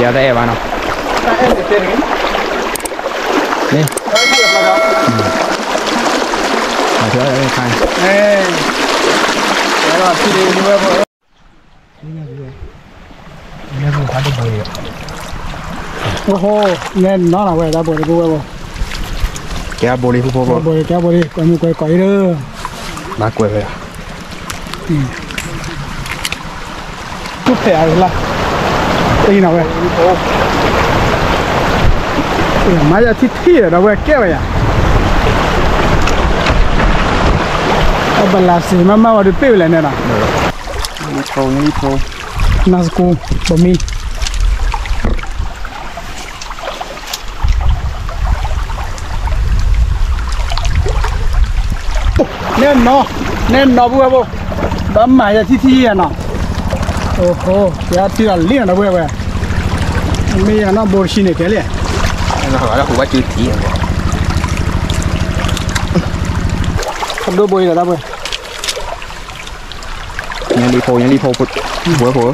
ယတအဲၣ်ဘၣ်နီၤ, တအဲၣ်န့ၣ်တဲန့ၣ်, န့ၣ်, အထီၣ်ခါန့ၣ်, အိၣ်ဃိ, နဲနီၢ်နဝဲဒၣ်ဘိၣ်တဘိဝဲဘိၣ်, ကဲဘိလံဖုဖိဖိ, ကဲဘိလံ, ကဲဘိလံ, ကွဲမုာ်ကွဲကီးအံၤလၢ, ဘၣ်ကွဲးဝဲဒၣ် ကဖဲးအါလၢ်, အံၤနဝဲ, မၤယၤထံထံဒီးဝဲကဲဝဲယၤ, အဘၣ်လၢစ့မၤမၤဝဲဒုး ပ့ၢ်ဝဲလဲၣ်န့ၣ်နီၤ, နၤစကိ, ပမံ နဲနီၤ, နဲနီၤပုၢ်ဝဲၢ်ဖိ, ဘၣ်မၤယၤထံထံယၤနီၤ, အိၣ်ဃိ, ယထံလီၤလံနီၤဒီပုၢ်ဝဲၢ်, မ့ၢ်ယၤနီၤဘိတဆံန့ၣ်ကဲလံ, ဟူဘၣ်စုထံ, အဒိဘိအံၤလီၤဒီပုၢ်ဝဲၢ်, ညါလံဖိ ညါလံဖိ, ဝဲဖိ,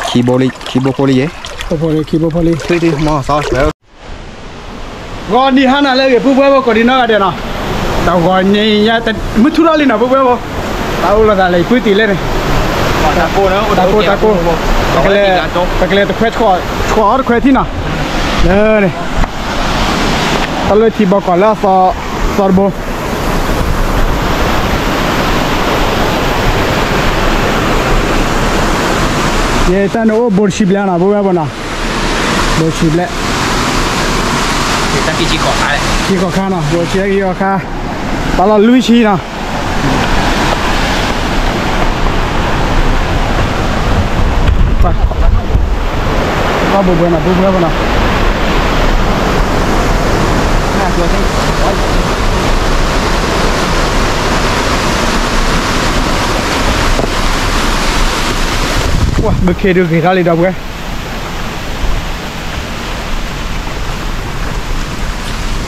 ခံဘိလံ ခံဘိဖိလံယဲ, ခံဘိဖိလံ, ဂီၤနံၤ ဟါနၤလၢအဂ့ၤ ပုၢ်ဝဲၢ်ဖိ ကိးဒံနီၢ်ဂၤဒဲးနီၤ, တဂီၤညါ မုၢ်ထူၣ်ထီၣ်လံနီၤ ပုၢ်ဝဲၢ်ဖိ, တၢ်အိၣ်လိာ်သးလၢယပုၢ်တံၤလဲၣ်န့ၣ်, တၢ်ကိၢ် တၢ်ကိၢ်, ပကလဲၤတခွဲ ဆှီအီၤတခွဲထံနီၤ, လၢန့ၣ်, တၢ်လၢထံဘီကီးလၢအသီ, သီတဘိ ယဲတၢ်န့ၣ်အိၣ်ဘိတဆံဘျဲၣ်နီၤ ပုၢ်ဝဲၢ်ဖိနီၤ, ဘိတဆံဘျဲၣ်, ခံခီခါနီၤ ဘိတဆံခံခီခါ, ပာ်လီၤလွံၢ်ဆံနီၤ, ဘိဘိနီၤ ပုၢ်ဝဲၢ်ဖိနီၤ. ပှၤဘုခ့ဒုးဂ့ၤထီၣ်လံဒီပုၢ်ဝဲၢ်,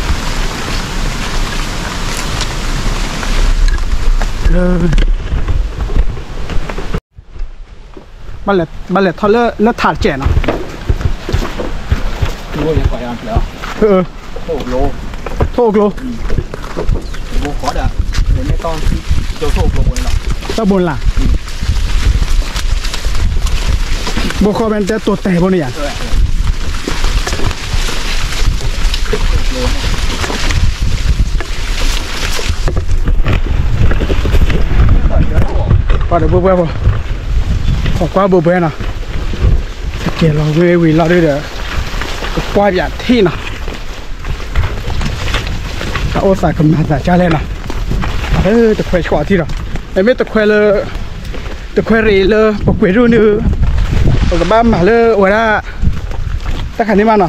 လၢ ဘၣ်လဲၤထီၣ်လၢ လၢထးတစဲးနီၤ, ထိၣ်ကျိ, တၢ်ဘိလၢ်, ဘိဃီဖဲန့ၣ်တဲတိၤတဲာ်ဖိန့ၣ်ယါ. ပှၤဒီးပုၢ်ဝဲၢ်ဖိ, ခိးကွၢ်ဘိဘွဲနီၤ, ကဲလီၤဝ့ၢ်ဝံၤလီၤဒုဒီး, ကကွၢ်ပၠးထံၣ်နီၤ, တၢ်အိၣ်သးကမၤသးဒ်လဲၣ်နီၤ, လၢတခွဲဆှီထံဒီး, မ့မ့ၢ်တခွဲလၢ တခွဲရ့ၣ်လၢပကွဲးဒိၣ်န့ၣ်, ပကဘၣ်မၤလၢအဝဲဒၣ် တၢ်ခါန့ၣ်မးနီၤ,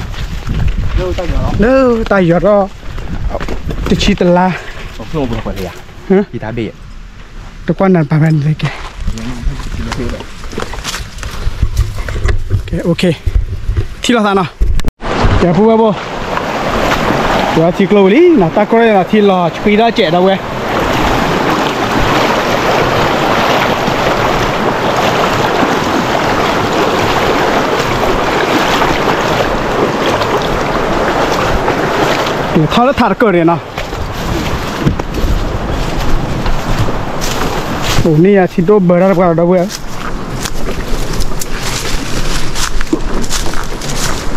လၢတၢ်ယီၤဒီး တဆံတလါ, တကွၢ်နၤပာ်ဖဲန့ၣ်ကဲ, ထံၣ်လိာ်သးနီၤ. ကဲပုၢ်ဝဲၢ်ဖိ, ယထံကျိဝံၤလံနီၤ, တၢ်ကီၢ်နီၤ ထံလီၤဆှံဒၣ်စဲးဒီပုၢ်ဝဲၢ်. ထီၣ်လၢထးတကၢၢ်န့ၣ်နီၤ. အိၣ်န့ၢ်ယၤထံဒိၣ်ဘၢတၢ်တပှၢ်ဒီပုၢ်ဝဲၢ်.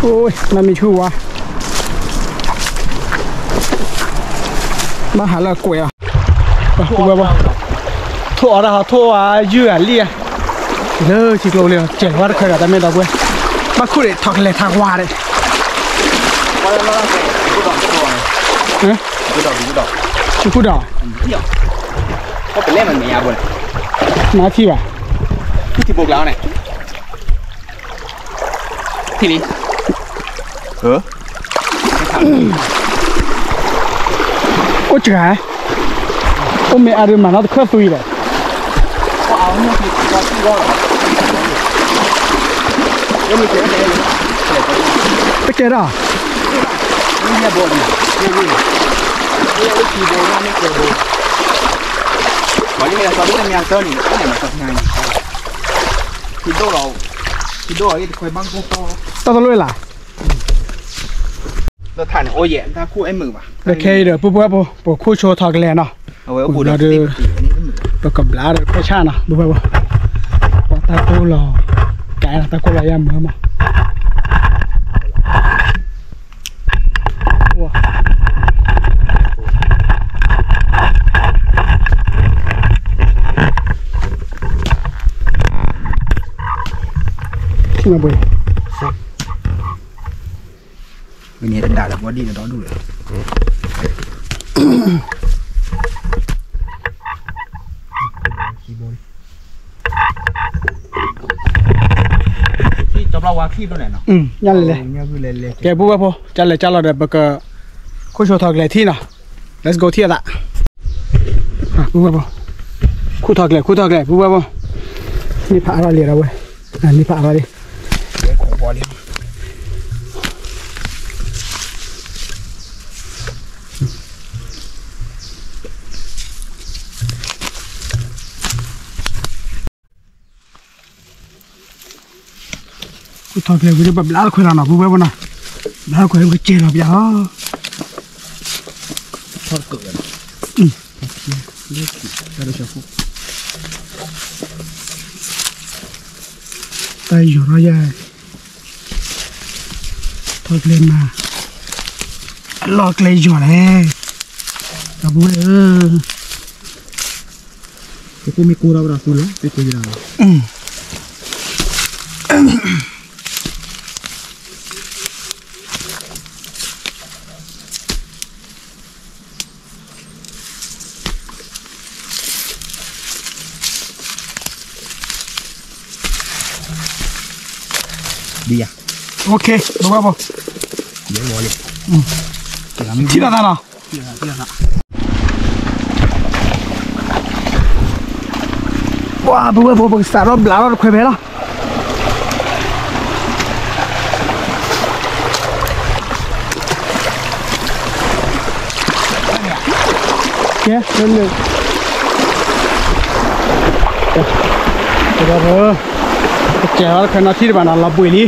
အိၣ် နမ့ၢ်ဆူၣ်ဝါ, ဘၣ်ဟးလၢအကွဲးအီၤ, ပုၢ်ဝဲၢ်ဖိ, ထိၣ်အီၤတၢ်ဟီ ထိၣ်အီၤယုၢ်အလံၣ်ဧါ, လၢထံကျိလံ စဲးဝါတခါဒီး တၢ်မ့ၢ်ဒီပုၢ်ဝဲၢ်, ဘၣ်ခိၣ်န့ၣ် ထီၣ်ကလဲၤထးဝါန့ၣ်, ဆူၣ်ခိၣ်ဒီး, မၤထံၣ်ဘၣ်, ထံၣ်လံ, အိၣ်စှၤ, အိၣ်မ့ၢ်အါဒုးမၤနီတခၢၣ်သွံဒီး, တကဲဒီး, ပှၤလၢမ့ၢ်အသီဒ်တမ့ၢ်အသၢန့ၣ်, ဒိၣ်လီၤ, တၢ်တလိၣ်လၢ်, ဒီးခဲအံၤဒီး ပုၢ်ပုၢ်ဝဲၢ်ဖိ ပခိၣ်ဆိထီကလဲၤနီၤ, အဝဲအိၣ်ဒီး ပကဘျါဒီးခွဲးဆၣ်နီၤ ပုၢ်ပုၢ်ဝဲၢ်ဖိ, ပှၤတၢ်ကိၢ်လီၤ, ကဲတၢ်ကိၢ်လီၤယါမၢမး ထံၣ်မးပှ့ၤ, မ့ၢ်န့ၣ်တဒၣ်လၢပှၤဒ်ဒီဒူၣ်လၢ ညါလဲၣ်လဲၣ်, ကဲပုၢ်ဝဲၢ်ဖိ ကလဲၤကလီၤဒီး ပကခိၣ်ဆိထီကလဲၤထံၣ်နီၤ, let's go ထံၣ်အသး, ပုၢ်ဝဲၢ်ဖိ, ခိၣ်ထီကလဲၤ ခိၣ်ထီကလဲၤ ပုၢ်ဝဲၢ်ဖိ, န့ၢ်ဖးအါထီၣ်လံဒီးဝဲ, န့ၢ်ဖးအါထီၣ်လံ ခိၣ်ထီကလဲၤဝံၤဒီး ပဘျါတခွဲးလီၤနီၤ ပုၢ်ဝဲၢ်ဖိနီၤ, ဘျါတခွဲးလၢပကစဲးလီၤပျၢ်လီၤ, တၢ်ယီၤထီၣ်ယၤ ထီၣ်ကျဲမး, အလီၢ်ကျဲယီၤလဲၣ်, ဒီပုၢ်ဝဲၢ်ဧၢ, ပကိၣ်မ့ၢ်ကိၢ်ထီၣ်ဝဲဒၣ်သူလီၤ ပကိၢ်ယံၤဒၣ်လီၤ. ဒ်ယၤ, အိၣ်ခ့ ပုၢ်ဝဲၢ်ဖိ, ယဲဝီၤလံ, ထံၣ်လီၤသးနီၤ, ပှၤပုၢ်ဝဲၢ်ဖိ ပကစးထီၣ်ဘျးထီၣ်တခွဲးဖဲလီၤ. ကဲ, ကဲ, ကဲထီၣ်တခွဲးနီထံၣ်တဘၣ်နီၤ လီၤဘှံးလံ. တၢ်လီ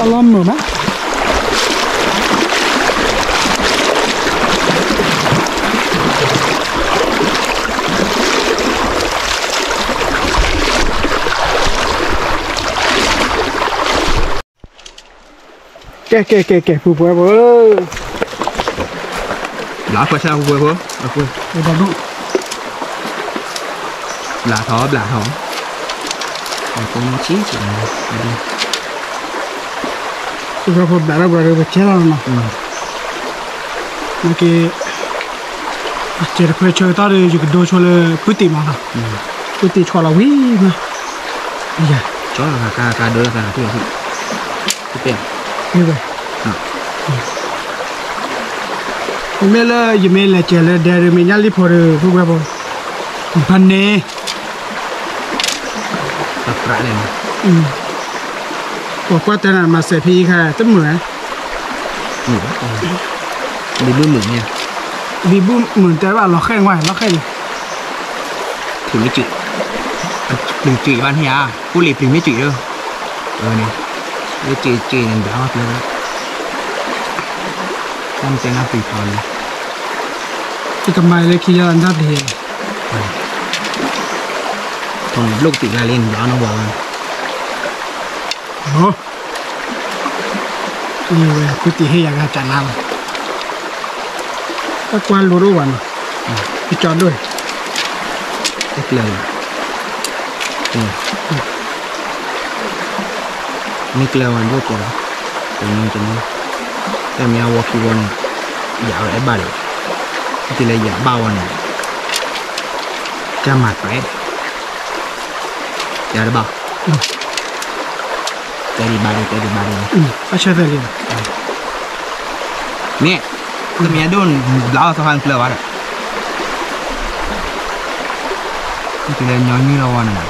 ၢ်မုာ်မး. ကဲ ကဲ ကဲ ကဲ ပုၢ်ဝဲၢ်ဖိ, ဘျးခွဲးဆၣ် ပုၢ်ဝဲၢ်ဖိ, ဘျးထီၣ် ဘျးထီၣ်, ပုၢ်ဝဲၢ်ဖိ ဘျးထီၣ်ဘျးဒီး ပကဲလီၤနီၤ. နာ်က့ ယစဲးတခွဲးဆၢကတီၢ်ဒီး ယကဒိဆိလၢ ပုၢ်တံၤမးနီၤ, ပုၢ်တံၤဆီလီၤဝံၤမး, ကၢကၢဒိလၢသးထံၣ်, မ့ၢ်လၢ ယမ့ၢ်လဲၤစဲးလၢဒဲဒီး မ့ၢ်ညၣ်လံၣ်ဖိဒီး ပုၢ်ဝဲၢ်ဖိ, ဘၣ်န့ၣ် ပှၤကွၢ်တဲနၤ မၤစဲးဖဲအံၤခါ တမုာ်ဧါ, ဘံဘူမုာ်န့ၣ်, ဘံဘူမုာ်တဲဘၣ်လီၤဃဲၣ်ဝဲ လီၤဃဲၣ်န့ၣ်, ပျုၤမ့ၢ်စံး, ပျုၤစံးဘၣ်န့ၣ်ဧါ, ကိၣ်လံၤပျုၤမ့ၢ်စံးဧၢ, န့ၣ်, လၢစံးစံးန့ၣ် ဘျးဝဲကျဲဝဲ, တၢ်မ့ၢ်တဲနၢ်ပျုၤထီန့ၣ်, ယကမၤလၢခံယၤလီၤ နတၢ်ပျံၤ, ထီၣ်န့ၣ်ဘျိၣ်ကတုၤလၢလံ နဘျးနီၢ်ဝဲလီၤ. အံၤဝဲ ပုၢ်တံၤဟ့ၣ်ယၤကဟးကၠးနါလီၤ, တၢ်ကွၢ်လိတအိၣ်ဘၣ်နီၤ, ကကၠီဒိၣ်, တကျၢၤဘၣ်, မ့ၢ်ကျၢၤဝဲဒိၣ်ကီးလီၤ, တမံၤတမံၤ, တမံၤအဝီခံဝီန့ၣ်, ယၤဝဲအဲၣ်ဘၣ်ဒီး, တုၤလၢယၤဘၣ်ဝဲန့ၣ်, ကမၤတွဲ, ယၤတဘၣ် တဲဒံးဘၣ်ဒံး တဲဒံးဘၣ်ဒံး, အဆၢသဲးလံ, မ့ၢ်, တမံၤအဒိၣ် ဘျးအီၤသီခါကျၢၤဘၣ်ဒီး, တုၤလၢညီနုၢ်လီၤဝဲန့ၣ်,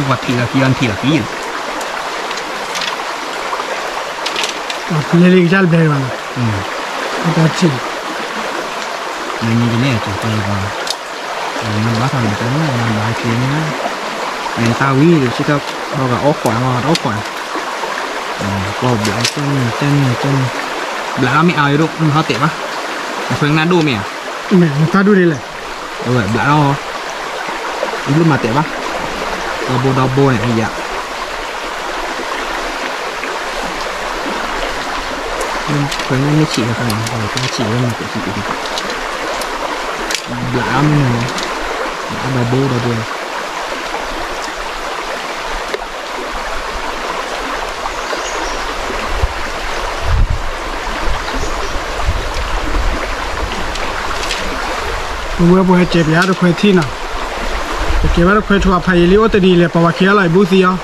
ပှၤထံၣ်လီၤခံအီၤ နထံၣ်လီၤခံ, လဲၤလံကစၢ်တဘျဲဘၣ်နီၤ, တၢ်ထံၣ်, နန့ၣ်ကန့ၣ်ကၠီၤပှၤလၢပှၤ, နဘၣ်သးန့ၣ်တၢ်န့ၣ် နဘၣ်က့ၤန့ၣ်, နတၢ်ဝံၤဒီး ဆ့ကီးဘၣ်အီၣ်ကွၢ်မး တအီၣ်ကွၢ်, ကီၢ်ဘျးကၠီန့ၣ် ကၠီန့ၣ်, ဘျးလီၤမ့ၢ်အါယဒိၣ် နဟီတဲာ်ဘၣ်, နခွဲးကနၣ်ဒိၣ်မ့ၢ်ဧါ, နတၢ်ဒိၣ်ဒ်လဲၣ်, ဘျးလီၤ, ဘျုးမၤတဲာ်ဘၣ်, ဒီဘိဒီဘိန့ၣ် အယၤ ခွဲးန့ၣ်ဆံးလီၤခါန့ၣ် ခွဲးဆံးလီၤမ့ၢ်ကဆံး, ဘျးမ့ၢ်န့ၣ်, ဘျးဒီဘိဒီဘိန့ၣ်, ပဝဲပှၤဟဲကဲပယါတခွဲးထံနီၤ, ပကဲဘၣ်တခွဲးထိးအဖးယံာ်လံ အိၣ်တနံၤလဲၤပှၤဝဲခံဂၤလီၤ အံၤဘုသံအီၤ,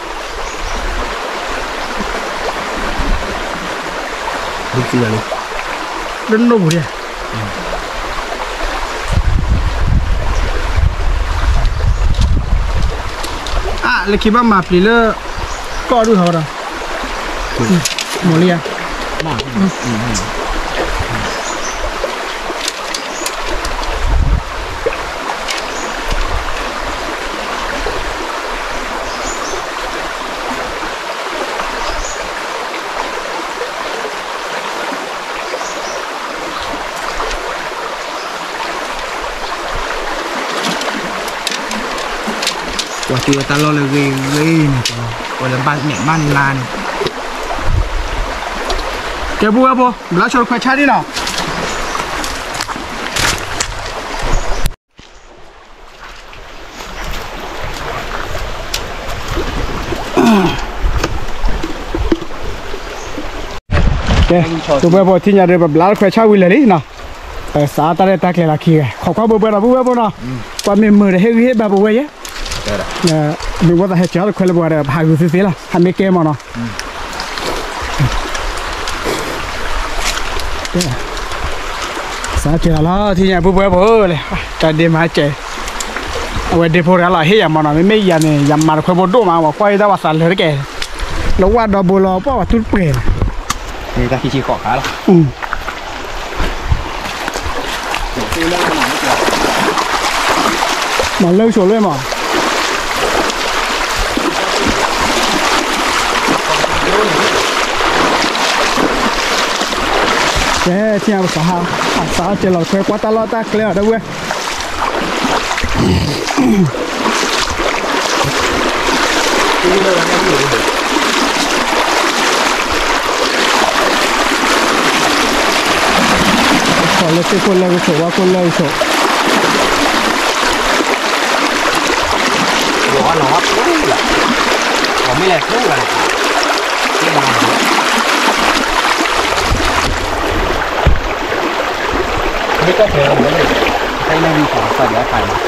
ဘုသံအီၤလံ, လၢနိၣ်ပူၤဒၣ် အါ လၢခံဘၣ်မၤပျံၤလၢ ကီၢ်ဒူၣ်ဟီဒီး မိၢ်လံဧါ, ပှၤစံးဝဲတၢ်လီၢ်လၢဂ့ၤဂ့ၤန့ၣ်, ပှၤလၢဘၣ်နဲၣ်ဘၣ်နါန့ၣ်, ကဲပူဝဲဖိ ဘျါဆိတခွဲးဆါဒံးနီၤ. ကဲ ပုၢ်ဝဲၢ်ဖိ ထံၣ်ညါဒီး ပဘျါတခွဲးဆါဝံၤလၢာ်လံနီၤ, ပစးတၢ်ရဲၣ်တၢ်ကျဲၤလီၤခံဂၤ ခိးကွၢ်ဘၢဘၢဒီး ပုၢ်ဝဲၢ်ဖိနီၤ, ကွၢ်မ့ၢ်မုာ်ဒီး ဟ့ၣ်ဂံၢ်ဟ့ၣ်ဘါပဝဲယဲ, မ့ၢ်ဝဲသးဟဲစၢၤတခွဲးလၢပှၤဒီး ပဟးဂုာ်သ့သ့လီၤ ဟးမ့ၢ်ကဲမးနီၤ. စးကဲၤလီၤလီၤ ထံၣ်ညါပုၢ်ဝဲၢ်ဖိလဲၣ်, တၢ်ဒ့မၤကဲၤ, အဝဲဒ့ဖိတဂၤလီၤ ဟ့ၣ်ယၤမးနီၤ, မ့မ့ၢ်ယၤန့ၣ် ယမၤတခွဲးဖိဒိၣ်မး ပှၤကွၢ်ယတၢ်ဝဲသးလၢတကဲၤ, လၢဝၣ်ဒီဘိလီၤ ပှၢ်ပှၤတူၢ်တပှဲၤန့ၣ်, တၢ်ခံဆံဃိးခါလီၤ. မၤလၢကဆိးလၢမး, ကဲ ထံၣ်ညါပစးဟါ, အစးကဲၤလီၤတခွဲး ကွၢ်တၢ်လီၢ်တၢ်ကျဲအီၤ ဒီပုၢ်ဝဲၢ် ခိၣ်လၢသ့ၣ်ခိၣ်လၢကဆိးဝါခိၣ်လၢကဆိး, မ့ၢ်ကီၢ်ဖဲလီၤမ့ၢ်, ဖဲလၢမုၢ်ကီၢ်ကီၢ်ဒီးအခါန့ၣ်, အ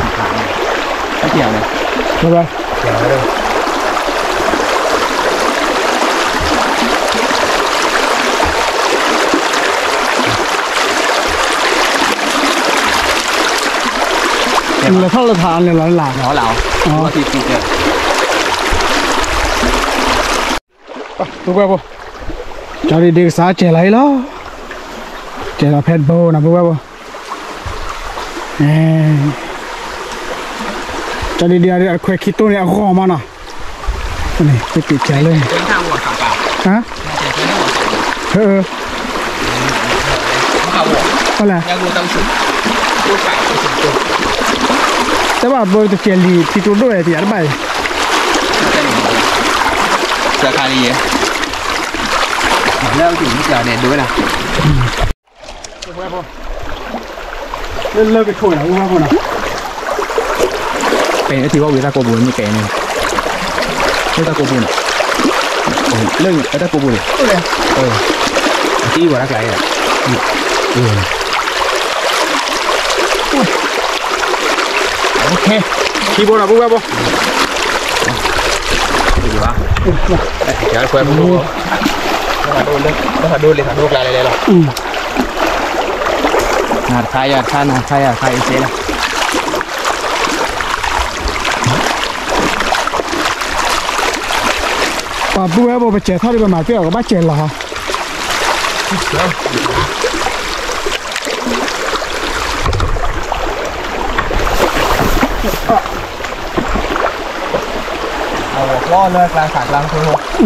ခါန့ၣ်, အခါန့ၣ်, ဘၣ်ဘၣ်, လဲၤထီၣ်လၢထါလဲၤလီၤလၢ်, ပုၢ်ဝဲၢ်ဖိ, ကၠီဒံဒ့ကစးကဲၤလီၤအံၤလီၤ, ကဲၤလီၤဖဲတဘိနီၤ ပုၢ်ဝဲၢ်ဖိ, ကၠီဒံဒ့အခွဲးခံတိၢ်န့ၣ်အဂီၢ်မးနီၤ, ပပံးကဲၤလၢ, ဟၢ, တဲဘၣ်ဘၢတကဲၤလံ ထံကျိဒိၣ်ဝဲတယၤတဘၣ်အံၤ, စခါလံယဲ, လၢအုၣ်က့ၤမ့ၢ်စှၤဒဲးဒိဝဲဒၣ်, လၢလၢကဆိးနီၤ ပုၢ်ဝဲၢ်ဖိနီၤ, ဖဲန့ၣ်အထံဝဲဝံၤတၢ်ကိးပူၤန့ၣ်ကဲန့ၣ်, လၢတၢ်ကိးပူၤန့ၣ်, လၢတၢ်ကိးပူၤန့ၣ်, အသံဝဲတၢ်ကျါအံၤ, ခံဘိနီၤ ပုၢ်ဝဲၢ်ဖိ, ဘၣ်, ဘၣ်ဖးဒိၣ်လၢဖးဒိၣ်လံ ဖးဒိၣ်ကျါလဲၤလဲၤလီၤ, နၤတခါယၤတခါ နၤတခါယၤတခါ အံၤစ့လီၤ. ပုၢ်ဝဲၢ်ဖိ ပစဲးထီၣ်ဒီး ပမၤသ့ၣ်အီၤ ကဘၣ်စဲးလီၤဟီ. အဝဲကျီလၢကျါ ခးကျါဖိ မ့ၢ်အိ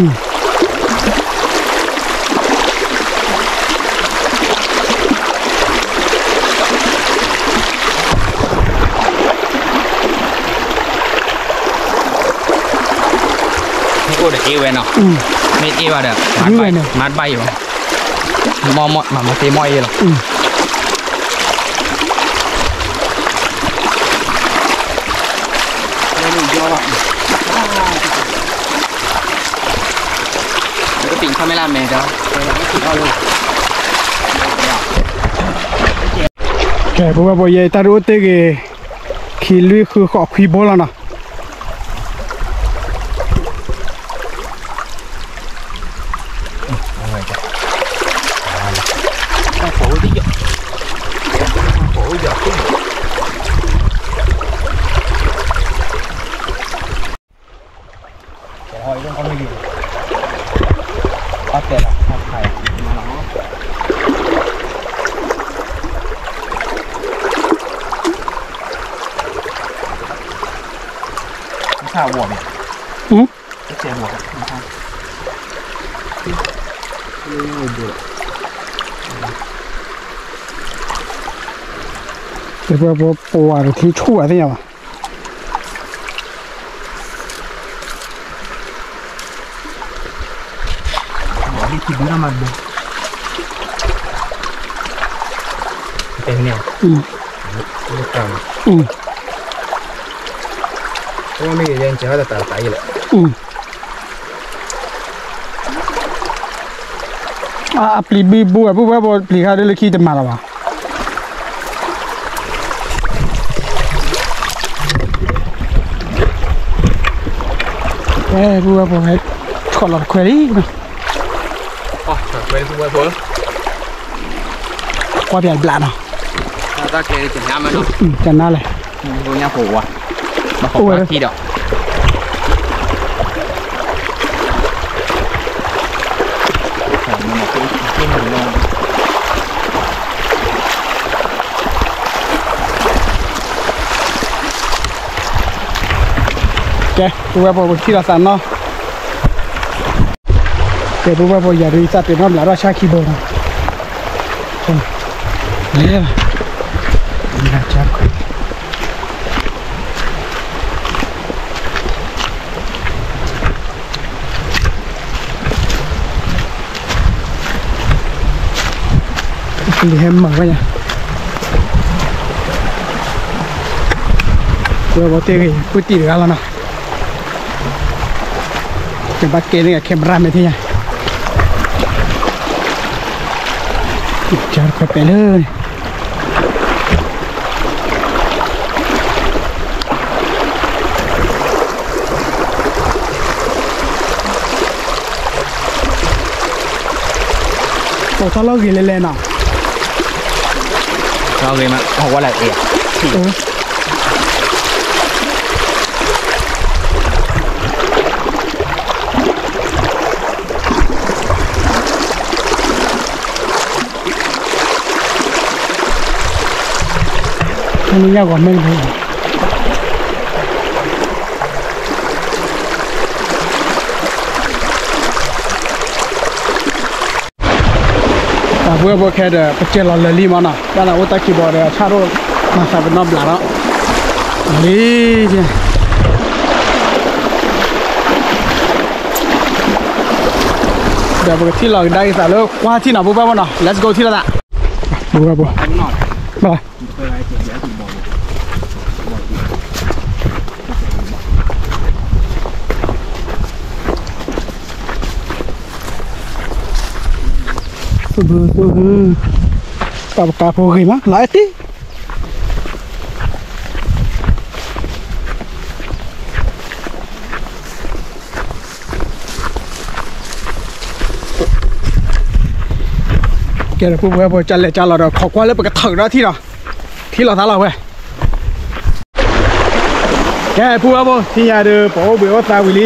ၣ်ဒီးအ့ၣ်ဝဲနီၤ, မ့ၢ်အ့ၣ်ဘၣ်ဒီး မၤတဘၣ်အံၤဘၣ်, မၤမၤသ့မ့ၢ်အ့ၣ်လီၤ. ကဲ ပုၢ်ဝဲၢ်ဖိ ယဲတၢ်ဒုးအိၣ်တ့ၢ်ဂ့ၤ ခံလွံၢ်ဃုဃိးခွံဘိလီၤနီၤ. ပဝဲပဝဲဒီး ထံဆူၣ်ဝဲသ့ၣ်ညါဘၣ်. အပျံၤဘံဘူဝဲ ပုၢ်ဝဲၢ်ဖိ ပျံၤခါဒ်လၢခံတမၤလၢၤဘၣ်. အဲ ပုၢ်ဝဲၢ်ဖိ ဟဲထီၣ်လီၤတခွဲလံနီၤ. ကွၢ်ပၠးဘျးနီၤ. တနါလဲၣ်. အိၣ်ဝဲဒီး ကဲ ပုၢ်ဝဲၢ်ဖိ ပထံၣ်လိာ်သးနီၤ. ကဲ ပုၢ်ဝဲၢ်ဖိ ယၤဒုး ယသးပ့ၤနီၣ်ဘျးထီၣ်ဆၣ်ခံဘိနီၤ. လဲၤဘၣ် လံဟဲမၤဝဲညါ, ဝဲဘီတ့ၢ်ဂ့ၤ ကွၢ်တံၢ်တဂၤလီၤနီၤ, ကဘၣ်ကဲန့ၢ် camera မဲာ်ထံညါ, ကၢ်တခွဲးပဲာ်လၢန့ၣ် ပိာ်ထီၣ်လီၤဂ့ၤလဲၣ်လဲၣ်နီၤ, လီၤဂ့ၤမး ဟီၣ်ဝဲလၢအ့ၣ်, နညၣ်ဂီၤမ့ၢ် တၢ်ပုၢ်ဝဲၢ်ဖိခဲဒီး ပကဲလီၤလၢာ်လံမးနီၤ, တၢ်လၢအိၣ်တၢ်ခံဘီဒီး ဆၣ်ရိၣ်မၤသးပ့ၤနီၣ်ဘျးဒီး လံ, ဒီးပကထံၣ်လီၤကဒါက့ၤသးလၢကွၢ်ထံၣ်နီၤ ပုၢ်ဝဲၢ်ဖိနီၤ, let's go ထံၣ်လိာ်သး, ပုၢ်ဝဲၢ်ဖိ, ဘၣ် ပကးဖိဂ့ၤမး လီၤအဲၣ်တံၢ်, ကဲဒီး ပုၢ်ဝဲၢ်ဖိ ကလဲၤကလီၤဒီး ခိးကွၢ်လၢပကထၢၣ်ဒီးထံၣ်ဒီး ထံၣ်လိာ်သးလီၤဝဲ ကဲ ပုၢ်ဝဲၢ်ဖိ ထံၣ်ညါဒီး ပအိၣ်ဘှံးအိၣ်သါဝံၤလ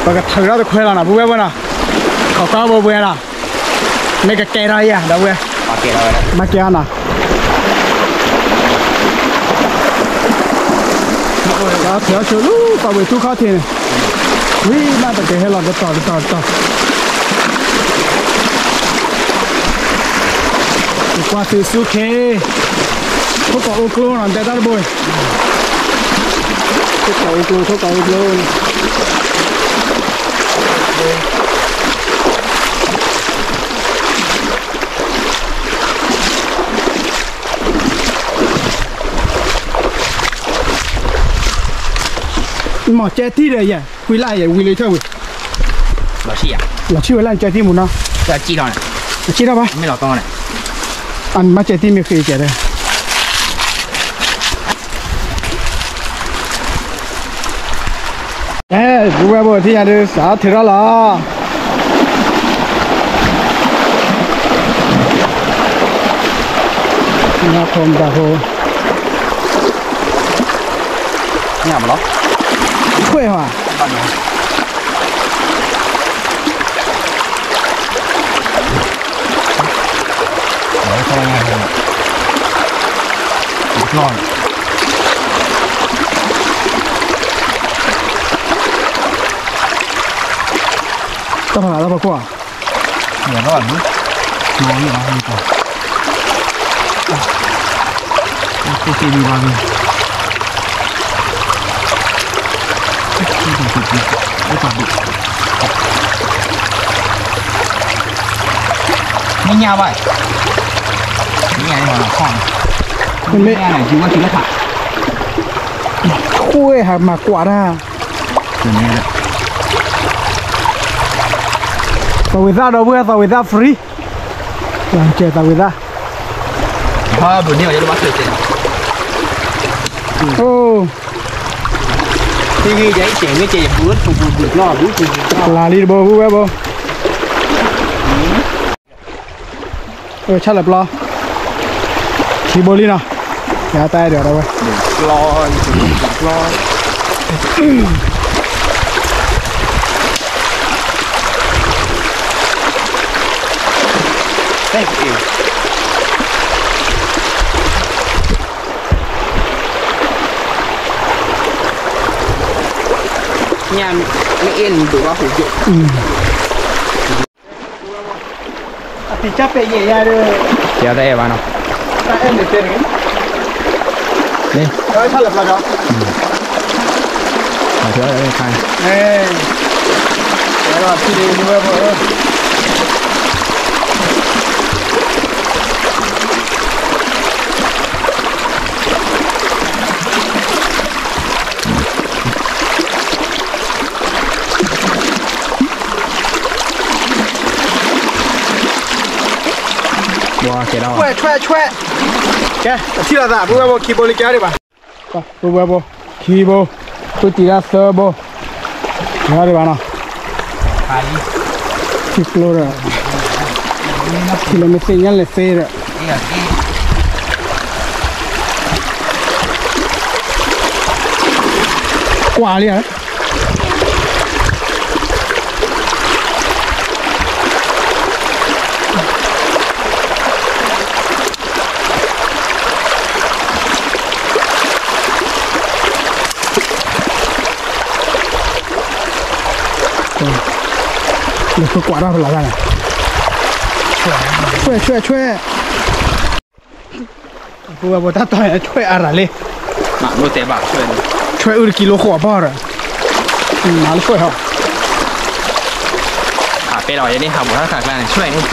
ံ, ပကထုးထီၣ်တခွဲလီၤနီၤ ပုၢ်ဝဲၢ်ဖိနီၤ, ခိးကီၢ်ဘိပှဲၤနီၤ, မ့ၢ်ကကဲထီၣ်ယၤ ဒီပုၢ်ဝဲၢ်, ဘၣ်ကဲအီၤနီၤ, ထုးဆိလူၤ ပှၤဝဲၤထူခီၣ်ထံးန့ၣ်, ဝံၤမးပကဟဲလီၤတတီၤတတီၤတတီၤ, ကွၢ်သုဆူခ့, ထိၣ်ကီးအိၣ်ကျိနီၤ တဲတၢ်တဘိ, ထိၣ်ကီးအိၣ်ကျိ ထိၣ်ကီးအိၣ်ကျိ မ့ၢ်ကဲထံၣ်ဒီးယဲ, ကွံလၢ်ယဲ ဝံၤလၢဆၢဝံၤ, လီၤဆံၣ်ယၤ, လီၤဆံၣ်ဝဲလၢကဲထံၣ်မူနီၤ, မ့ၢ်လီၤတီန့ၣ်, အမ့ၢ်ကဲထံၣ်မ့ၢ်ဃ့ကဲဒီး အဲ ပုၢ်ဝဲၢ်ဖိထံၣ်ညါဒုး စးထီၣ်ထုးထီၣ်လီၤ, နၢ်ဖိမတၤဖိ, ညၣ်မလီၤ, ထွဲၣ်ဟါ တၢ်ဖးလၢပကွၢ်, ယၤဘၣ်ဘု, ကျိၤယၤဘၣ်မ့ၢ်ပှၤ, ကျိၤစ့ဒံးဘၣ်မ့ၢ်, အိၣ်ပှၤဘု, အိၣ်ပှၤဘု, မ့ၢ်ညါဘၣ်, မ့ၢ်ညါန့ၣ်မ့ၢ်လီၤခီၣ်န့ၣ်, မ့ၢ်ညါန့ၣ် ယူၤဝဲတုၤလၢထး, ထွဲၣ်ဟါမၤကွၢ်တၢ် သးဝံၤသၣ်ဒီပုၢ်ဝဲၢ် သးဝံၤသၣ် free, ကဲသးဝံၤသၣ်, အိၣ်, လါလံတဘိပုၢ်ဝဲၢ်ဘိ, ဆၣ်လၢပျီ, ခံဘိလံနီၤ, ယတၢ်အဲၣ်ဒိးဝဲ ညၣ်မ့ၢ်အ့ၣ်န့ၣ် ဒိးဘၣ်ဟူးယိာ်, အတံၤကၢ်ပဲာ်ယဲၢ်ယဲၢ်ဒီး, ယတၢ်အဲၣ်ဘၣ်နီၤ, တၢ်အဲၣ်န့ၣ်တဲန့ၣ်, တၢ်အဲၣ်ဖးလၢပျီဒီး, ခါ, အဲ, အဲ, ကဲ, ကဲ, အထံၣ်လိာ်သး ပုၢ်ဝဲၢ်ဖိ ခံဘိလံ ကဲဒံးဘၣ်, ပုၢ်ဝဲၢ်ဖိ ခံဘိ, ပုၢ်တံၤဒၣ်သၢဘိ, ကဲဒံးဘၣ်နီၤ, ထံကျိဒီး, ထံလၢမ့ၢ်သ့ၣ်ညါလဲၣ်သ့ဒီး, ကွၢ်လံဧါ လၢကွၢ်တၢ်ဖဲလီၤဂာ်န့ၣ်, ဆွဲၣ် ဆွဲၣ် ဆွဲၣ်, ပုၢ်ဝဲၢ်ဖိ တၢ်တီၢ်န့ၣ် ဆွဲၣ်အါရၤလံ, မၤလိတဲဘၣ်ဆွဲၣ်န့ၣ်, ဆွဲၣ်အုၣ်တကံလိဃိးပီၢ်ဒီး, မၤလၢဆွဲၣ်ဟီ, ဟးပဲလီၤ ယန့ၣ် ဟးဘူးတၢ်ခးကျါန့ၣ် ဆွဲၣ်န့ၣ်တံၤ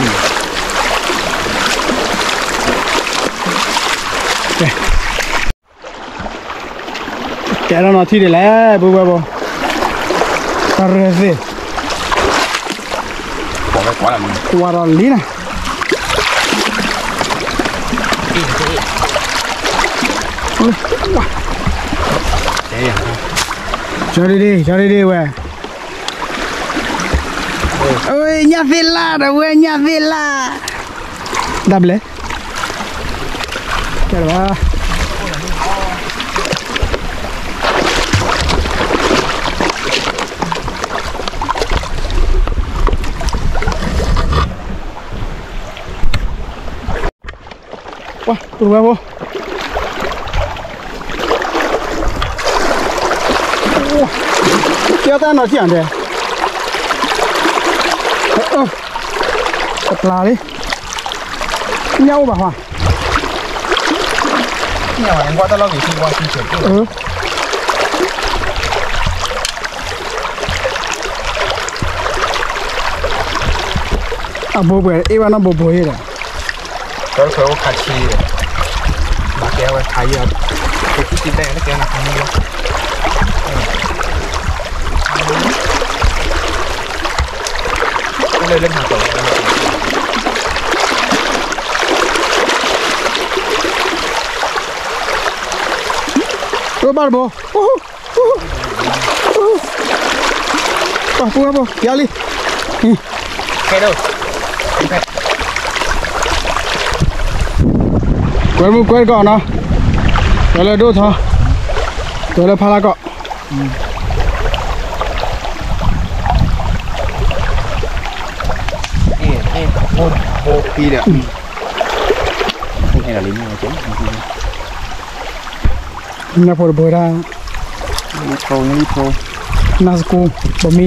ကဲထီၣ်နီၤထံၣ်ဒ်လဲၣ် ပုၢ်ဝဲၢ်ဖိ, တၢ်ရဲၣ်သ့ၣ်, ကွၢ်ဒီးလံနၤ, ကၠီဒ့ဒ့ ကၠီဒ့ဒ့ဝဲ, ညၣ်သ့ၣ်လၣ်ဒီးဝဲ ညၣ်သ့ၣ်လၣ်, တၢ်ဘျဲၣ်, ကဲလၢၤဘၣ်. ပှၤ ပုၢ်ဝဲၢ်ဖိ, ကဲတၢ်နီၤထံၣ်အံၤဒဲး, တပျၢ်လံ, ညၣ်အိၣ်ဘၣ်ဟါ, အဘိပှဲၤအ့ၣ်ဘၣ်နီၢ်ဘိဘိအ့ၣ်ဒီး တၢ်ခွဲးအိၣ်ခါဆံဒီး ဘၣ်ကဲဝဲခါယံာ်, ကဲခံဆံဘျဲၣ်လၢကဲနၤခါမုၢ်လီၤ, လၢလၢမၤကီး, ဘၣ်တဘိ, ပှၤပုၢ်ဝဲၢ်ဖိ ယါလံ, ကဲဒိၣ် ကွဲမုၢ်ကွဲတကီၢ်နီၤ, ကွဲလၢဒိၣ်ထီ, ကွဲလၢဖးလၢ်ကီၢ်, နၢ်ဖိတဘိဒၣ်, နၢ်စကူ, ဘမံ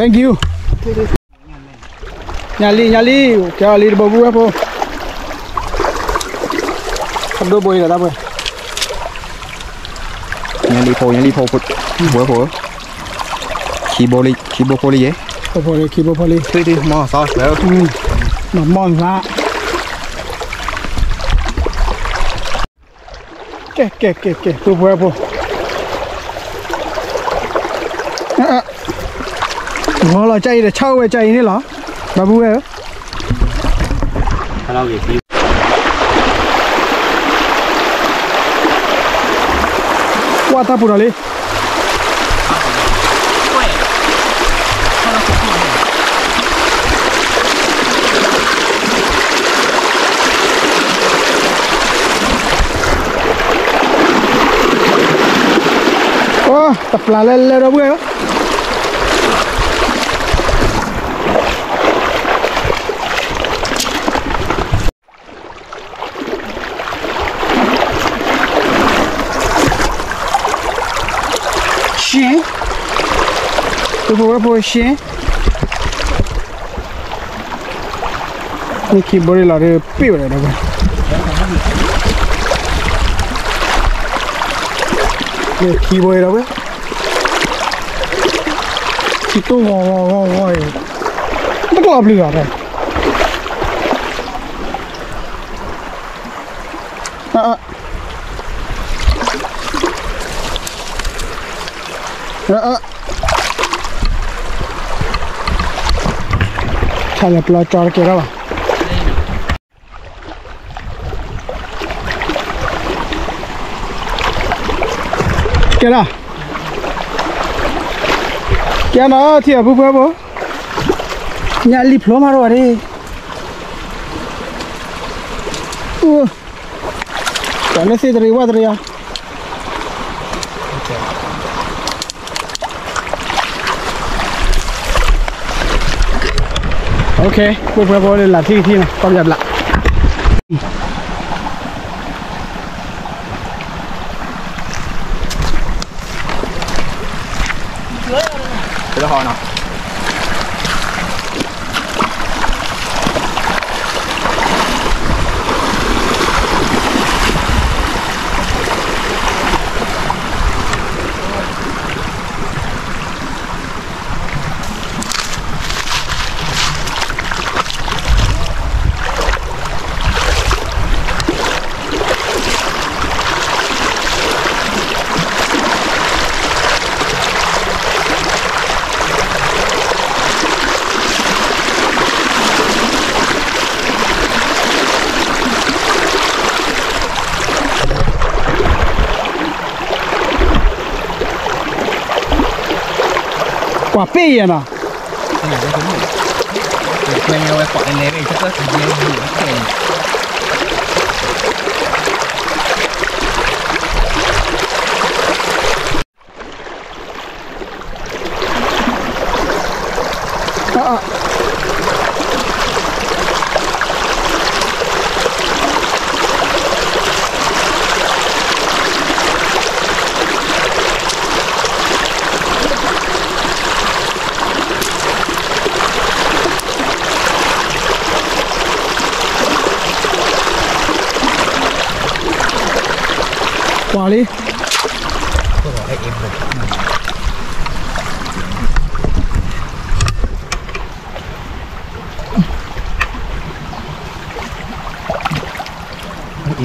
Thank you. ညါလံ ညါလံ, ကဲအီၤလံတဘိပုၢ်ဝဲၢ်ဖိ, အဒိၣ်ဘိအံၤလီၤတၢ်ပှဲၤ, ညါလံဖိ ညါလံဖိ, ဝဲဖိ, ခံဘိလံ ခံဘိဖိလံယဲ, ဖိလံ ခံဘိဖိလံ, မီၢ်သး, ကဲ ကဲ ကဲ ကဲ ပုၢ်ဝဲၢ်ဖိ, ဂီၤလီၤကၢ်အံၤဒီး ဆၣ်အိၣ်ဝဲကၢ်အံၤန့ၣ်လီၤ, ဒီပုၢ်ဝဲၢ်ဧၢ, ကွၢ်တၢ်ပူၤဒီးလံ တပျၢ်လဲၣ်လဲၣ်ဒီပုၢ်ဝဲၢ်ဧၢ, ရှ့, ပုၢ်ဖိဝဲၢ်ဖိရှ့, မ့ၢ်ခံဘိလီၤဒီးပ့ၢ်ဝဲဒီးဝဲ, မ့ၢ်ခံဘိဒီးဝဲ, ခံတိၢ်ဂီၤဂီၤဂီၤဂီၤအံၤ, တကျီၢ်ပျုၤဘၣ်ဖဲ ဆၣ်လၢပျီ ကၠီတကဲထီၣ်ဘၣ်, ကဲလီၤ, ကဲနီၤ ထံၣ်အပုၢ်ဖိဝဲၢ်ဖိ, ညၣ်လံၣ်ဖျိမးထီၣ်ဝဲဒၣ်, တၢ်လၢသ့ၣ်တရံးဝၣ်တရံးဧါ, ပုၢ်ဖိဝဲၢ်ဖိလၢလၢ်ထံၣ်ထံၣ်နီၤ ကီၢ်ပယီၤဘျး တဟီနီၤ. Kua̱ pí yɛ nɔ. ကွၢ်လံ. အ့ၣ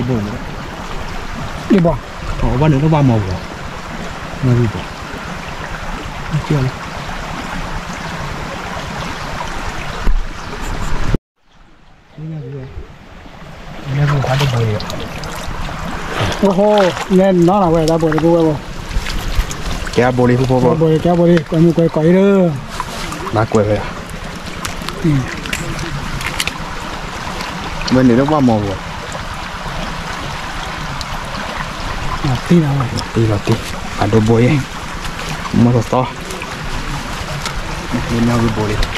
်ဘိ, အ့ၣ်ဘိ, အဝဲန့ၣ်တဘၣ်မီၤဘိ, မီၤဘိ, အ့ၣ်ဘိ, အိၣ်ဟိ, နဲနီၢ်လီၤဝဲ တၢ်ဘိလံ ပုၢ်ဝဲၢ်ဘိ, ကဲဘိလံ ပုၢ်ဖိဘိ, ကဲဘိလံ ကွဲမုၢ်ကွဲကီးအံၤလၢ, ဘၣ်ကွဲးဝဲဒၣ်, ဝဲန့ၣ်တဘၣ်မီၤဘိ, တံၢ်လီၤတံၢ်, အဒိဘိအံၤ, မီၤသီသီ, မီၤဘိလံ.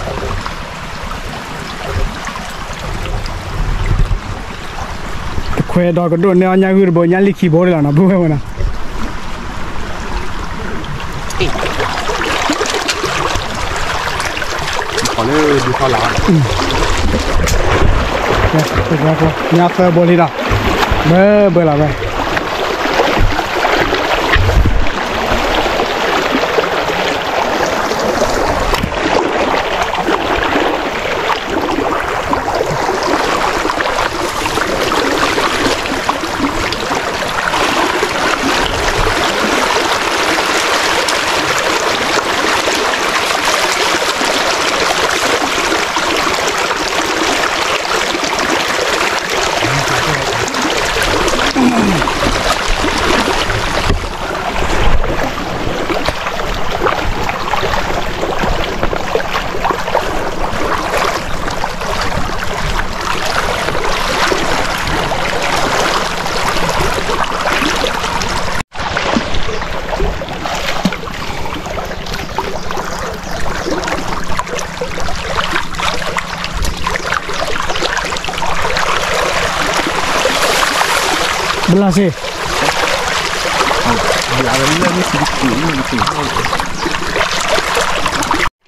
တခွဲးဒီးကဒိၣ်န့ၢ်အီၣ်ညၣ်ဂုၢ်တဘိ ညၣ်လံၢ်ခံဘိလီၤနီၤ ပုၢ်ဝဲၢ်ဝဲနီၤ, လၢဒူၣ်ထီၣ်လၢ်, ညၣ်သၢဘိလံဒီး, ဘၢဘၢလီၤဝဲ. ဘျါစ့ၢ်, က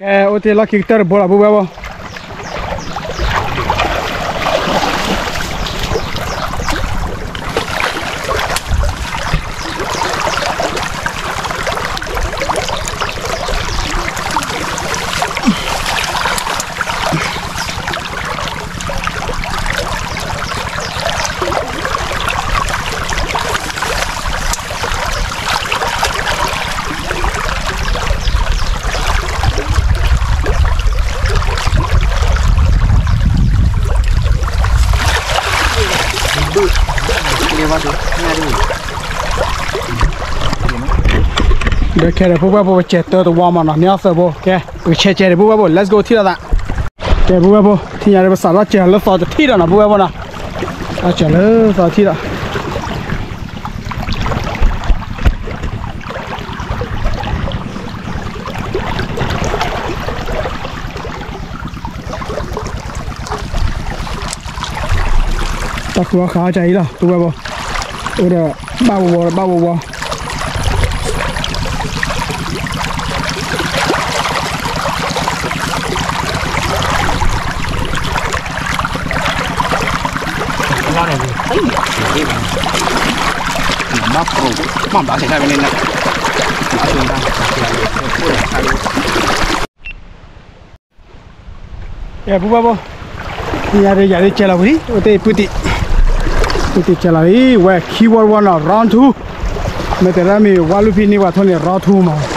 ဲ အိၣ်တ့ၢ်လီၢ်ခံကတၢၢ်တဘိလီၤ ပုၢ်ဝဲၢ်ဘိ. ဒီးခဲဒီး ပုၢ်ဝဲၢ်ဘိ ပကစဲးတၢတဝီမးနီၤ န့ၢ်အီၣ်သၢဘိ ကဲ ပကဆဲးကဲးဒီး ပုၢ်ဝဲၢ်ဘိ let's go ထံၣ်လိာ်သး. ကဲ ပုၢ်ဝဲၢ်ဘိ ထံၣ်ညါဒီး ပစးထီၣ်စၢၤလၢသီတထံၣ်ဒီးနီၤ ပုၢ်ဝဲၢ်ဘိနီၤ, စးထီၣ်စၢၤလၢသီတထံၣ်ဒီး တၢ်ဃုအီၣ်ဃုအီၣ်ကၢ်အံၤလီၤ ပုၢ်ဝဲၢ်ဘိ, အိၣ်ဒီးဘၣ်ဝီဝီဒီးဘၣ်ဝီဝီ ဘၣ်ပြိး ဘၣ်ဘၣ်သ့ၣ်တၢ်ဝဲန့ၣ်လီၤ. ကဲ ပုၢ်ဝဲၢ်ဘိ, ယၤဒ်ယၤဒ်ကဲလီၤဝံၤလံ အိၣ်တ့ၢ်ပုၢ်တံၢ်, ပုၢ်တံၢ်ကဲလီၤလံ ဝဲခံဝီတဝီနီၤ round two, မ့ၢ်တဲဒၣ်မ့ၢ်ဝါလူၢ်ဖံန့ၢ်ပှၤထိၣ်န့ၣ် round two မး. ပ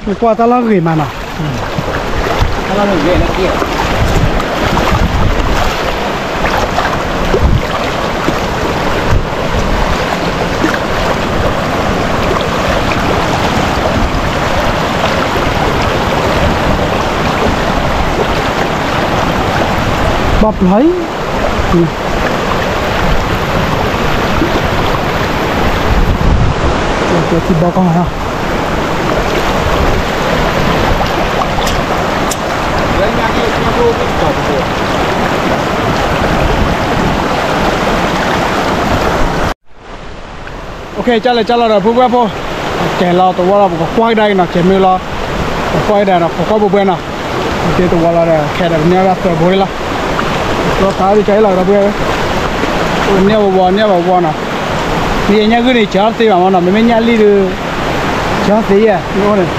နကွၢ်တၢ်လီၢ်ဂ့ၤမးနီၤ, တၢ်လီၢ်ဂ့ၤလၢက့ၤ ဘၣ်ပျီၢ်အံၤ, ထံဘီကီၢ်, ကလဲၤကၢ်လီၤဒီး ဖုဖုဖု, ကဲလီၤတဝီလီၤ ပကကွၢ်ကဒါအံၤနီၤ, ကဲမ့ၢ်လီၤ, ပကွၢ်ကဒါနီၤ, ပကွၢ်ဘှဲဘှဲနီၤ, ကဲတဝီလီၤဒီး ခဲဒီးပန့ၢ်ဘၣ်သၢဘိလီၤ, လီၤခးဒ်ကဲလီၤဒီးဖုဖု, န့ၢ်ဝီၤန့ၢ်ဝီၤနီၤ, မ့ၢ်ယညၣ်ဂုၢ်န့ၣ် ကၢ်သ့ဘၣ်မနီၤ, မ့မ့ၢ်ညၣ်လံၢ်ဒီး ကၢ်သ့ယဲၢ်န့ၣ်,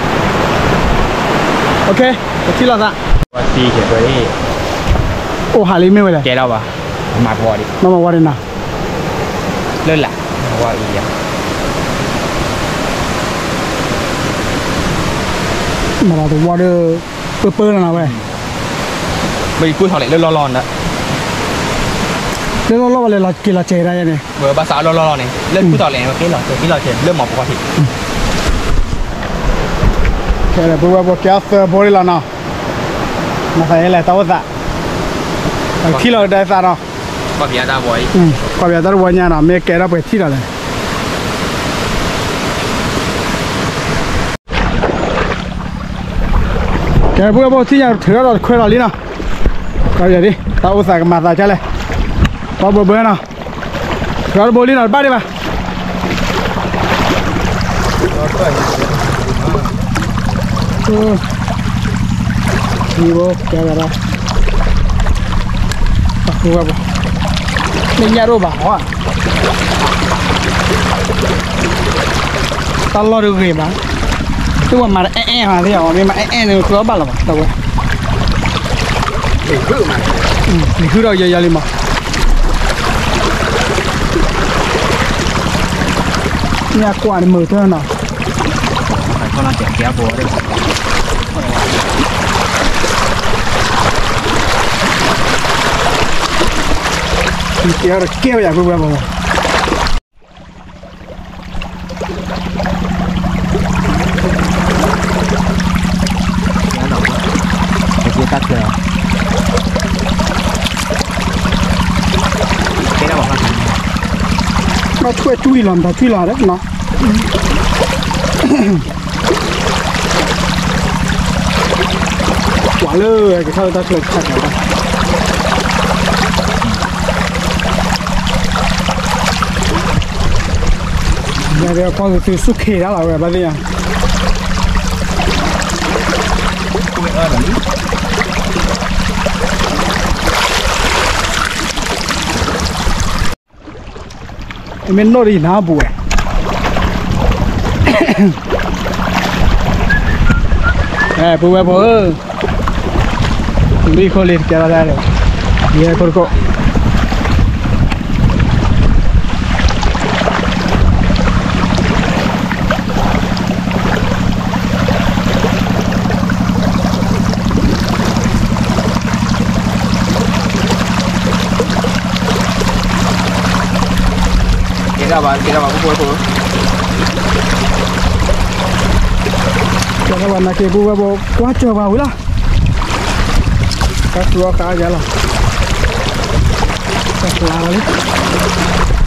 ပထံၣ်လိာ်သး, အိၣ်ဟးလံမ့ၢ်ဝဲလဲၣ်, ကဲလီၤဘၣ်, မၤပှီၤဒံး, မၤမၤဝါဒံးနီၤ လၢလာ်, ဝါအံၤယၤ, မၤလီၤတဝီဒီး ပၢပၢလီၤနီၤဝဲ, မ့ၢ်ကူၣ်ထီၣ်လဲၣ်လၢလီၢ်လီၢ်န့ၣ်, လၢလီၢ်လီၢ်ဝဲလဲၤလီၤက့ၤလီၤကဲၤဒၣ်ယဲန့ၣ်, ဘၣ်ဆၣ်လီၢ်လီၢ်လီၢ်န့ၣ် လၢကူၣ်ထီၣ်လဲၣ်န့ၣ် က့ၤလီၤက့ၤလီၤကဲၤလၢမၤပှီၤထံး, ခဲလၢာ်ပဝဲပကဲအီၤသၢဘိလံလီၤနီၤ, မၤသးယဲလဲၣ်တၢ်အိၣ်သး, ထံၣ်လီၤကဒါသးနီၤ, ကွၢ်ပယါတၢ်တဝီညါနီၤ, မ့ၢ်ကဲထီၣ်ပှဲၤထံၣ်လီၤလဲၣ် ကဲ ပဝဲပထံၣ်ညါထုးထီၣ်ဒီးတခွဲလီၤလံနီၤ, ကဒ် တၢ်အိၣ်သးကမၤသးဒ်လဲၣ်, ပှၤဘၢဘၢနီၤ, ထုးထီၣ်တဘိလံနီၤ တဘၣ်ဒံးဘၣ်, ဘိကဲဝဲဒၣ်, ပှၤ မ့ၢ်ညၣ်တအိၣ်ဘၣ်ဟီ, တၢ်လီၢ်တဂ့ၤဘၣ်, သုဝဲမၤတအဲၣ်အဲၣ်ဟီသ့ၣ်အီၤ မ့ၢ်မၤအဲၣ်အဲၣ်န့ၣ် ကျီဘၣ်လီၤဘၣ် တၢ်ဝဲ, လံၤဟုၣ်ဒီးယၤယၤလံမး, ညၣ်ကွၢ်န့ၣ်မုာ်တၢ်နီၤ, ကဲဒီးကဲဝဲယၤ ပဝဲပဝဲ ဘၣ်ထွဲတွံၢ်လီၤ မတၤတွံၢ်လီၤဒီးနီၤ, ကွၢ်လၢကထီၣ်လၢတၢ်ချၢခါန့ၣ်, ယၤဒီးကွၢ်ကသုဆူၣ်ခ့တၢ်လီၤဝဲ ဘၣ်သ့ၣ်ညါ မ့ၢ်နီၣ်ဒီးယနၢ်ပူၤဝဲ, အဲ ပဝဲဖိဧၢ, လံခိၣ်လံတကဲလီၤဒၣ်လဲၣ်, ယဲခိၣ်တခိၣ် ကဲဒၣ်ဘၣ် ကဲဒၣ်ဘၣ် ဖိဖိဖိ, ကဲဒၣ်ဘၣ် နာ်က့ ပဝဲဖိ ကွၢ်စၢၤပှၤဝံၤလီၤ, တၢ်သူအီၤဃာ်ယၤလီၤ, တၢ်ကျါလီၤလံ,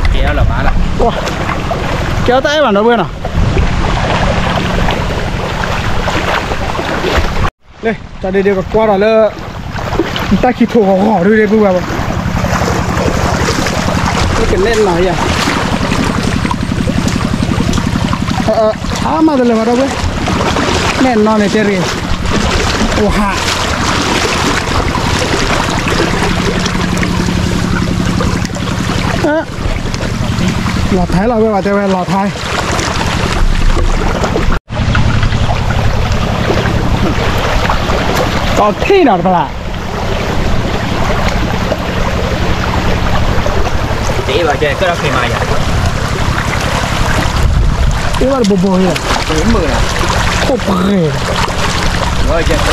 ကဲလီၤဘၣ်လီၤ, ကဲအီၤတၢ်အဲၣ်ဘၣ်နီၤ ပဝဲနီၤ လၢ တၢ်ဒ့ဒ့ကကွၢ်ဒီးလၢ တၢ်ခံထိၣ်ဂီၤဂီၤဒုးဒ့ပုၢ်ဝဲၢ်ဘၣ်, ကနဲၣ်နီၤယၤ, အါမးတလၢၤဘၣ်ဒီပုၢ်ဝဲၢ်, နဲၣ်နီၤန့ၣ်တဲရ့ၣ်, အိၣ်ဟး လီၤထဲလီၤဝဲဘၣ်တဲဝဲလီၤထဲ, ကီၢ်ထံၣ်နီၤတဖျး, တအ့ၣ်ဘၣ်ကဲ ကဲထီၣ်ဖံးမၤယၤ, အ့ၣ်ဘၣ်တဘိဘိလီၤ, မုာ်လီၤ, အိၣ်ပှဲၤ တၢ်ခံ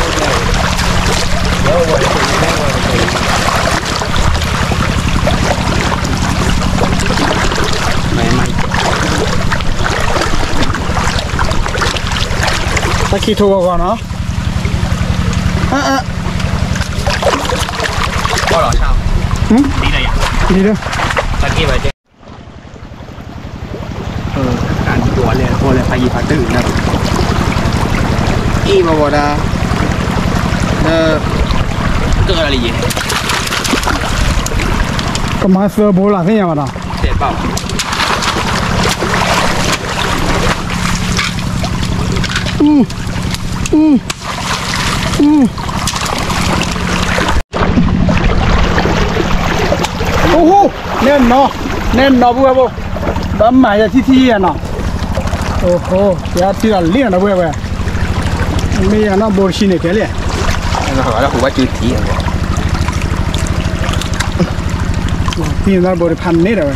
ထိဂီၤဂီၤနီၤ, အၢ အၢ လံဒီး တၢ်က့ၤဘၣ်ကဲ တၢ်ဒိးလဲၣ်ဃိလဲၣ် ဖးယံၤဖးတၢၢ်န့ၣ်, အ့ၣ်ဘၣ်ဝဲဒၣ်, ဒီး ကၢၣ်လီၤလံယဲ, ကမၤသၢဘိလၢသ့ၣ်ညါဘၣ်နီၤ, တဲဘၣ် အိၣ်ဟူ, နဲၣ်နီၤ, နဲၣ်နီၤပုၢ်ဝဲၢ်ဖိ, ဘၣ်မၤယၤထံထံယၤနီၤ, အိၣ်ဟူ, ယထံလီၤလံနီၤ ဒီပုၢ်ဝဲၢ်, မ့ၢ်ယၤနီၢ်ဘိတဆံန့ၣ်ကဲလံ, ဟူဘၣ်ကၠူထံ, ထံနီၢ်ဘိတဖးန့ၣ်ဒီးဝဲ တၢ်လီၤကဲဘၣ်ကဲ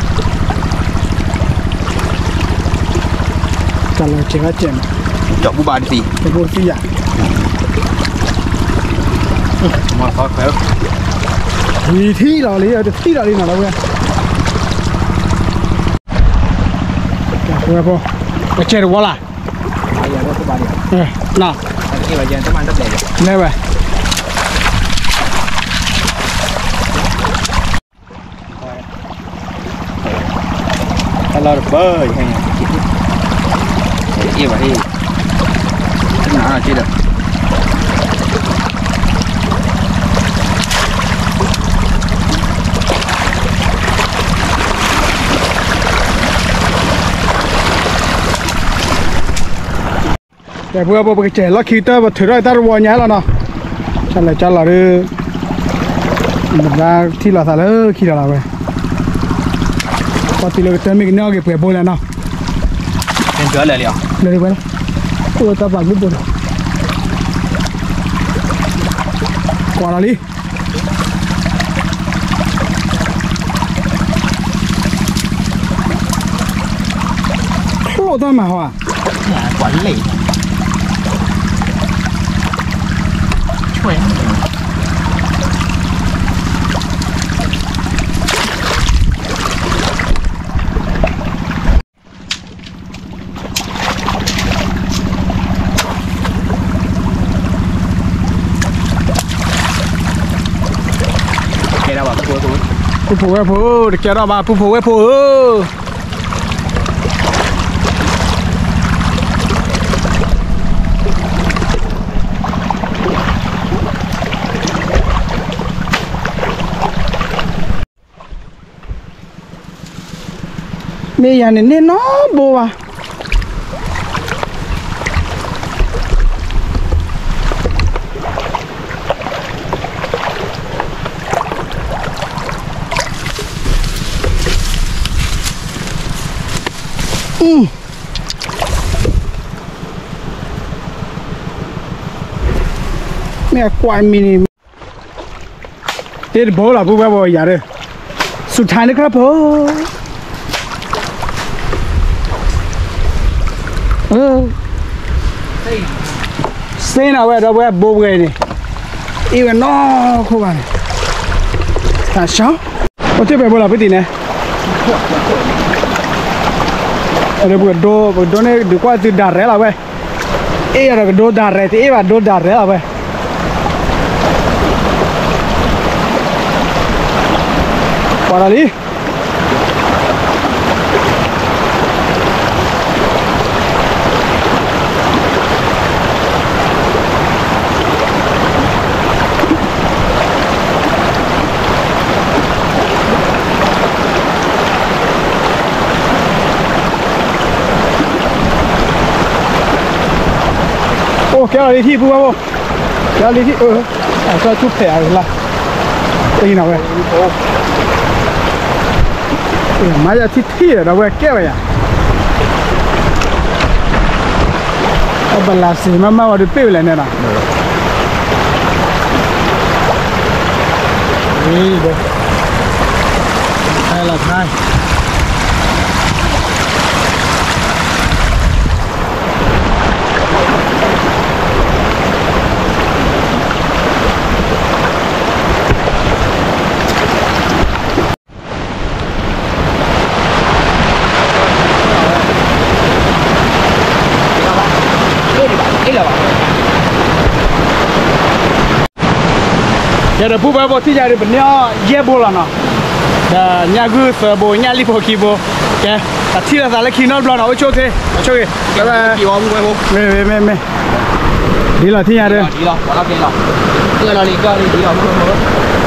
မး, ကၠီၤပူၤဘၣ်တသံ, ကၠီၤပူၤတသံယၤ, မ့ၢ်ထံလီၤလံ, တထံလီၤလံနီၤ ဒီပုၢ်ဝဲၢ်, ဒီပုၢ်ဝဲၢ်ဖိ, ပကဲတဝီလၢ်, နီၤ, လဲၤဝဲ တၢ်လီၢ်တပၢၢ်, အ့ၣ်ဘၣ်ဟ့ၣ်, နၤက့ဒီး ကဲ ပုၢ်ဝဲၢ်ဖိ ပကစဲးလီၢ်ခံကတၢၢ် ပထုးထီၣ်တၢ်တဝီညါလီၤနီၤ, ကၢ်လၢကၢ်လီၤဒီး နဘၣ်ထံၣ်လိာ်သးလၢခံလီၤလီၤဝဲ, ပှၤတုၤလၢကတၢၢ်မ့ၢ်ကန့ၢ်အီၣ်က့ၤပှဲၤဘိလဲၣ်နီၤ, လၢဝဲလီၤ, အိၣ်လၢတၢ်ပာ်ဘျုးဘိဒီး, ကွၢ်လီၤလံ ချိၣ်တၢ်မၤဟီဧါ, ကွၢ်လံ, ဆွဲ ကဲထီၣ်ဘၣ် ပုၢ်ဖိဝဲၢ်ဖိ, ပုၢ်ဖိဝဲၢ်ဖိ, တကဲထီၣ်ဘၣ် ပုၢ်ဖိဝဲၢ်ဖိဧၢ. မ့ၢ်ယၤန့ၣ် န့ၢ်နီတဘိဘၣ်. မ့ၢ်အကွၢ်မံၤန့ၣ် တ့ၢ်တဘိလီၤ ပုၢ်ဝဲၢ်ဖိယၤဒီး, စူၤထါန့ၣ်ခရၢၣ်ဖိ, စ့နၤဝဲဒီး ပုၢ်ဝဲၢ်ဘိပှဲၤန့ၣ်, အ့ၣ်ဝဲနီၢ်ခိၣ်ဘၣ်န့ၣ်, တၢ်ဆါ, အိၣ်တ့ၢ်ပှဲၤဘိလီၤ ပုၢ်တံၢ်န့ၣ်, ဒီးပကဒိ ပကဒိန့ၣ် ဒုးကွၢ်သုဒၣ်ရဲလီၤဝဲ, အ့ၣ်ယၤဒီးကဒိဒၣ်ရဲ တအ့ၣ်ဘၣ်ဒိဒၣ်ရဲလီၤဝဲ ကွၢ်လီၤလံ. အိၣ်ကဲလီၤလံထံၣ် ပုၢ်ဝဲၢ်ဖိ, ကဲလီၤလံထံၣ်, အကၢၢ်ထူၣ်ဖျဲးအါလၢ်, တအံၤနၤဝဲ, မၤယၤထံထံၣ်ဒီး ဒီပုၢ်ဝဲၢ်ကဲဝဲယၤ, အဘၣ်လၢစ့မးမးဝဲဒုး ပ့ၢ်ဝဲလဲၣ်န့ၣ်ဒီး, အံၤ, ဟဲလီၤခါ, ယဒီးပုၢ်ဝဲၢ်ဖိ ထံၣ်ညါဒီး ပန့ၢ်အီၣ်ယဲၢ်ဘိလီၤနီၤ, ဒီးညၣ်ဂုၢ်သၢဘိ ညၣ်လံၣ်ဖိခံဘိ, ကဲ, ပထံၣ်လိာ်သးလၢခံနီတဘျီနီၤ, အိၣ်ဆူၣ်အိၣ်ချ့, အိၣ်ဆူၣ်ဂ့ၤ, မ့ၢ်မ့ၢ်မ့ၢ်, ဒ်လီၤထံၣ်ညါဒီး, ဒ်လီၤ, ဒ်လီၤ,